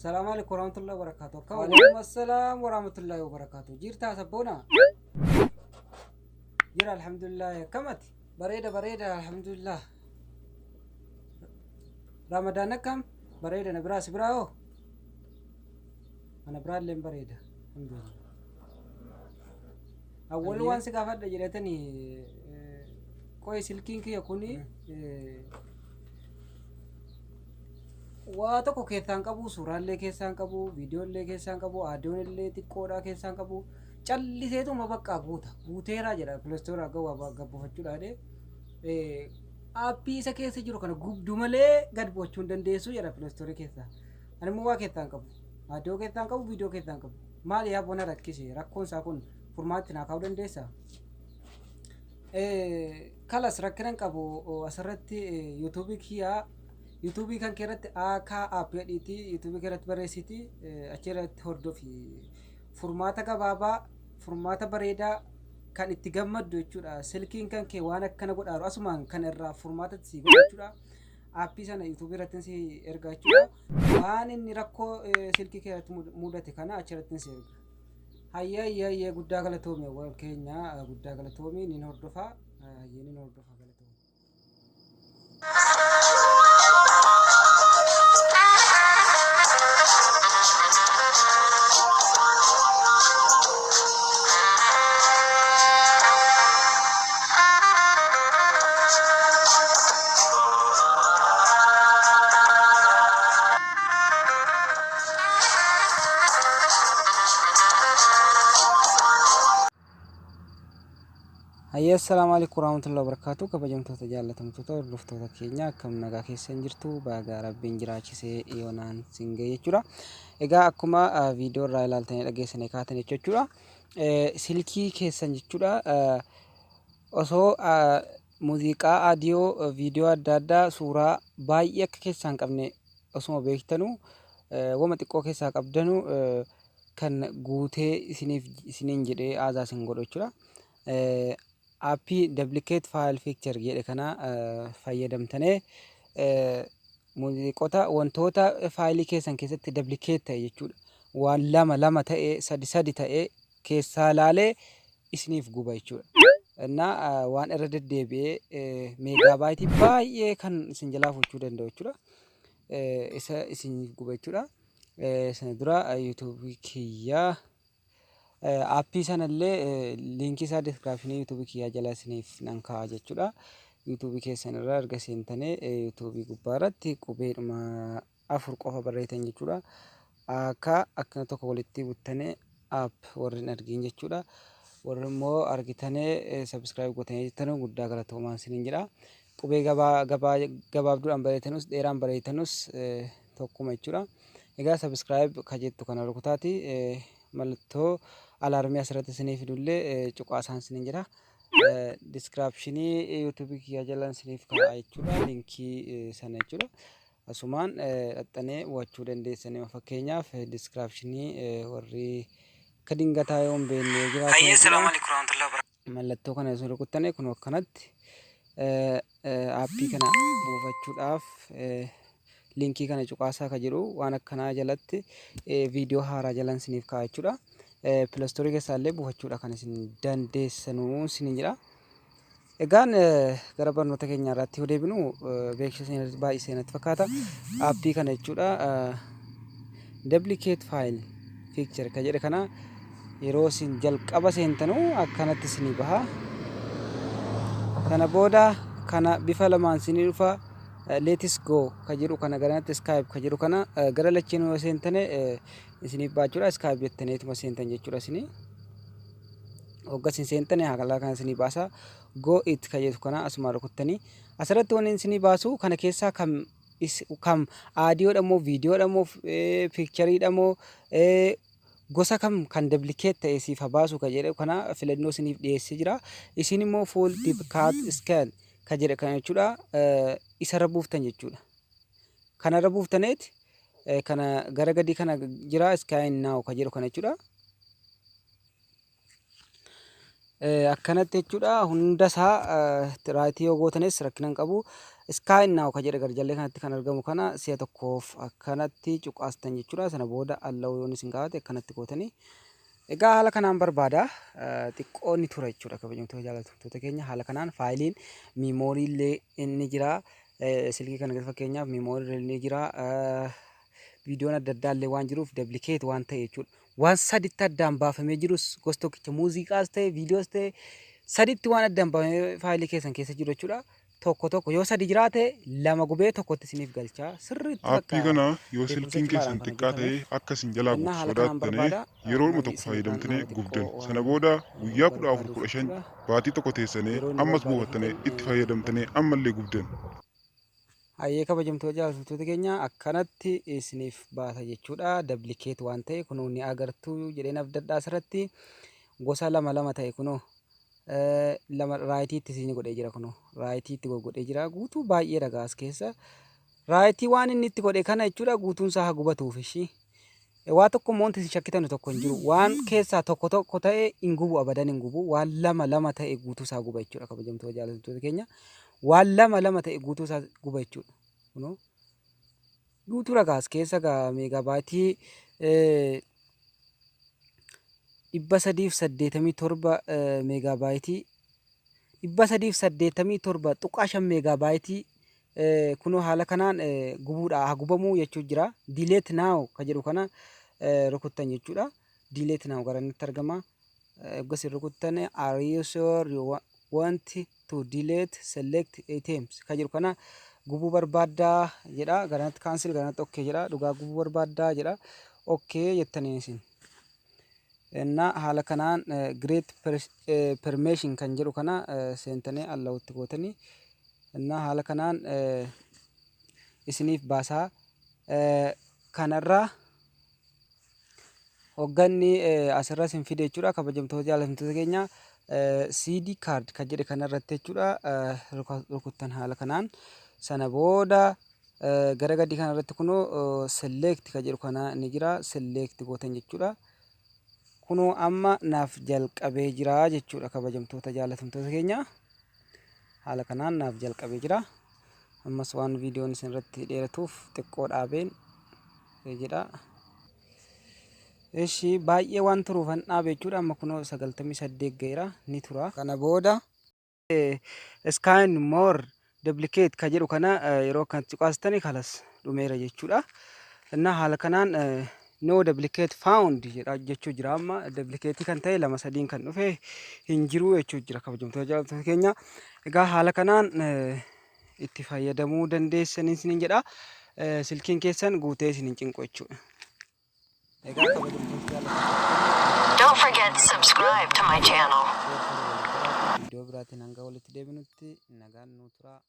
Salaamu alaikum warahmatullahi wabarakatuh. Akka waalaikum assalaam warahmatullahi wabarakatuh. Jirtaa sabboona? Jira alhamdulillah. Akkamati? Bareeda bareeda alhamdulillah. Ramadaan akkam? Bareeda na biraa si biraa hoo? Ana biraa illee bareeda. Alhamdulillah. Awwal waan si gaafadha jedhatanii qoy silkiin kiyya kuni waa tokko keessaan qabu, suuraallee keessaan qabu, viidiyoollee keessaan qabu, aadiyoon illee xiqqoodhaa keessaan qabu, calliseetuma bakka guuta guuteeraa jedha. Play Store gawaa gabbuufachuudha jedhee aappii isa keessa jiru kana gubdu malee gad bu'achuu hin dandeessu jedha Play Store keessaa. Ani immoo waa keessaan qabu, aadiyoo keessaan qabu, viidiyoo keessaan qabu. Maali yaa bona rakkise? Rakkoon isaa kun furmaatti naa kaa'uu dandeessaa? Kalas, rakkina hin qabu. Asirratti yuutuubii kiyyaa, yuutuubii kan kee irratti AK App jedhiiti yuutuubii kee irratti barreessiti, achi irratti hordofi. Furmaata gabaabaa, furmaata bareedaa kan itti gammaddu jechuudha. Silkiin kan kee waan akkana godhaaru asumaan kan irraa furmaata si godhu jechuudha. Aappii sana yuutuubii irratti si erga jechuudha. Waan inni rakkoo silkii kee irratti mudate kana achi irratti si erga. Hayyee hayyee hayyee, guddaa galatoomi awwal keenya, guddaa galatoomi, nin hordofa. Hayyee, nin hordofa, galatoomi. Hayyee, assalaamu alaikum warahmatullahi wabarakatuh. Kabajamtoota, jaallatamtoota hordoftoota keenya, akkam nagaa keessan jirtu? Baga rabbiin jiraachisee yoonaan sin ga'e jechuudha. Egaa akkuma viidiyoo irraa ilaaltanii dhageessanii kaatan jechuudha. Silkii keessan jechuudha osoo muuziqaa, aadiyoo, viidiyoo adda addaa, suuraa baay'ee akka keessaa hin qabne osuma beektanuu, wama xiqqoo keessaa qabdanu kan guutee isiniif isiniin jedhee aazaa isin godhu jechuudha. Aappii Duplicate File Fixer jedhe kana fayyadamtanii muuziqoota, wantoota faayilii keessan keessatti duplicate ta'e jechuudha. Waan lama lama ta'e, sadi sadi ta'e keessaa laalee isiniif guba jechuudha. Innaa waan irra deddeebi'ee meegaabaayitii baay'ee kan isin jalaa fudhachuu danda'u jechuudha. Isa isiniif guba jechuudha. Sana dura yuutuubii kiyyaa aappii sanallee liinkii isaa diskiraapshinii yuutuubii kiyyaa jala isiniif nan kaa'a jechuudha. Yuutuubii keessan irraa erga seentanii yuutuubii gubbaa irratti qubeedhuma afur qofa barreessan jechuudha. Akka akkana tokko walitti buttanii app warri hin argin jechuudha. Warri immoo argitanii subscribe gootanii jirtan guddaa galatoomaan isiniin jedha. Qubee gabaa gabaa gabaabduudhaan barreessanus dheeraan barreessanus tokkuma jechuudha. Egaa subscribe ka jettu kana rukutaati mallattoo alaarmii asirratti isinii fidullee cuqaasaan isiniin jedha. Diskiraapshinii yuutuubii kiyyaa jalaan isiniif kaa'a jechuudha. Linkii sana jechuudha. Asumaan dhaxxanee hubachuu dandeessanii, fakkeenyaaf diskiraapshinii warri akka dingataa yoo hin beekne yoo jiraatan Hayyee, salaamu alaikum warahmatullahi wabarakatuh. Mallattoo kana osoo rukuttanii kun akkanatti aappii kana buufachuudhaaf linkii kana cuqaasaa ka jedhu waan akkanaa jalatti viidiyoo haaraa jalan isiniif kaa'a jechuudha. Play Store keessaa illee buufachuudha kan isin dandeessanuu isiniin jedha. Egaan gara barnoota keenya irratti yoo deebinu, beeksisa isin baay'isee natti fakkaata. Aappii kana jechuudha. Duplicate File Fixer ka jedhe kana yeroo isin jalqaba seentanuu akkanatti isinii baha. Kana booda kana bifa lamaan isinii dhufa. Let's go ka jedhu kana garanatti, skip ka jedhu kana gara lacheen yoo seentane isiniif baachuudha. Skip jettaniituma seentan jechuudha isinii. Hogga isin seentane haala kana isinii baasa. Got it ka jedhu kana asuma rukuttanii asirratti wanni isinii baasu kana keessaa kam kam, aadiyoodha moo viidiyoodha moo piikchariidha moo gosa kam kan duplicate ta'e siif haa baasu ka jedhu kana filannoo isiniif dhiyeessee jira. Isin immoo full duplicate scan ka jedhe kana jechuudha isarra buuftan jechuudha. Kanarra buuftaneet kana gara gadii kana jira, scan now ka jedhu kana jechuudha. Akkanatti jechuudha, hunda isaa right yoo gootanis rakkina hin qabu. Scan now ka jedhe garjallee kanatti kan argamu kana si'a tokkoof akkanatti cuqaastan jechuudha. Sana booda allow yoon isin gaafate akkanatti gootanii. Egaa haala kanaan barbaada. Xiqqoo ni tura jechuudha, kabajamtoota jaallatamtoota keenya. Haala kanaan faayiliin memory illee inni jira. Silkii kana keessa fakkeenyaaf memory ni jira. Viidiyoon adda addaa illee waan jiruuf duplicate waan ta'e jechuudha. Waan saditti addaan baafamee jirus, gosa tokkicha muuziqaas ta'e viidiyoos ta'e, saditti waan addaan baafamee faayilii keessan keessa jiru jechuudha. Tokko tokko yoo sadi jiraate, lama gubee tokkotti isiniif galchaa sirriitti. Aappii Bakka kana yoo beekumsa silkiin cimaadhaan keessan kan xiqqaa hojjetame. ta'ee akka isin jalaa Innaa gubu haala kanaan sodaattanii barbaada. yeroodhuma Marii tokko isin irraan fayyadamtanii nama gubdan. xiqqoo Sana waan booda guyyaa 14, barbaaduuf 15, jechuudha. baatii tokko teessanii Yeroo inni ammas barbaade buufattanii fixan itti fayyadamtanii ammallee gubdan. Hayyee, kabajamtoota jaallatamtoota keenya, akkanatti isiniif baasa jechuudha. Duplicate waan ta'e kunoo ni agartuu jedheen abdadhaa. Asirratti gosa lama lama ta'e kunoo lama rightiitti isin godhee jira, kunoo rightiitti godhee jira. Guutuu baay'ee dhagaa as keessa. Right waan inni itti godhe kana jechuudha, guutuun isaa haa gubatuuf ishii. Waa tokko immoo wanti isin shakkitanu tokko hin jiru. Waan keessaa tokko tokko ta'e hin gubu, abadan hin gubu. Waan lama lama ta'e guutuu isaa guba jechuudha, kabajamtoota jaallatamtoota keenya. Waan lama lama ta'e guutuu isaa guba jechuudha. Kunoo guutuu ragaas keessa gaa megabyte 387, megabyte 387.5 megabyte kunoo haala kanaan gubuudha, haa gubamuu jechuu jira. Delete now ka jedhu kana rukuttan jechuudha. Delete now gara inni argama. Eeggas rukuttan, "Are you sure you want to delete select items?" ka jedhu kana gubuu barbaaddaa jedha. Garanatti cancel, garanatti okay jedha. Dhugaa gubuu barbaaddaa jedha. Okay jettanii isin. Innaa haala kanaan grant permission kan jedhu kana seentanii allowtti gootanii, innaa haala kanaan isiniif baasaa. Kanarraa hogganni asirra isin fide jechuudha, kabajamtoota jaallatamtoota keenya. SD card kan jedhe kanarratti jechuudha rukuttan haala kanaan. Sana booda gara gadii kanarratti kunoo select kan jedhu kana ni jira, select gootan jechuudha. Kunoo amma naaf jalqabee jira jechuudha, kabajamtoota jaallatamtoota keenya. Haala kanaan naaf jalqabee jira. Ammas waan viidiyoon isin irratti dheeratuuf xiqqoo dhaabeen jedha. Ishi baay'ee waan turuufan dhaabe jechuudha. Amma kunoo 98 ga'eera, ni tura. Kana booda scan more duplicate ka jedhu kana yeroo kan cuqaastani kalas dhumeera jechuudha. Innaa haala kanaan no duplicate found jedha jechuu jira. Amma duplicate kan ta'e lama sadiin kan dhufe hin jiru jechuu jira, kabajamtoota jaallatamtoota keenya. Egaa haala kanaan itti fayyadamuu dandeessanii isiniin jedha. Silkiin keessan guutee isin hin cinqu jechuudha. Egaa kabajamtoota jaallatamtoota Don't forget to subscribe to my channel. Viidiyoo biraatiin hanga walitti deebinutti nagaan nuu turaa.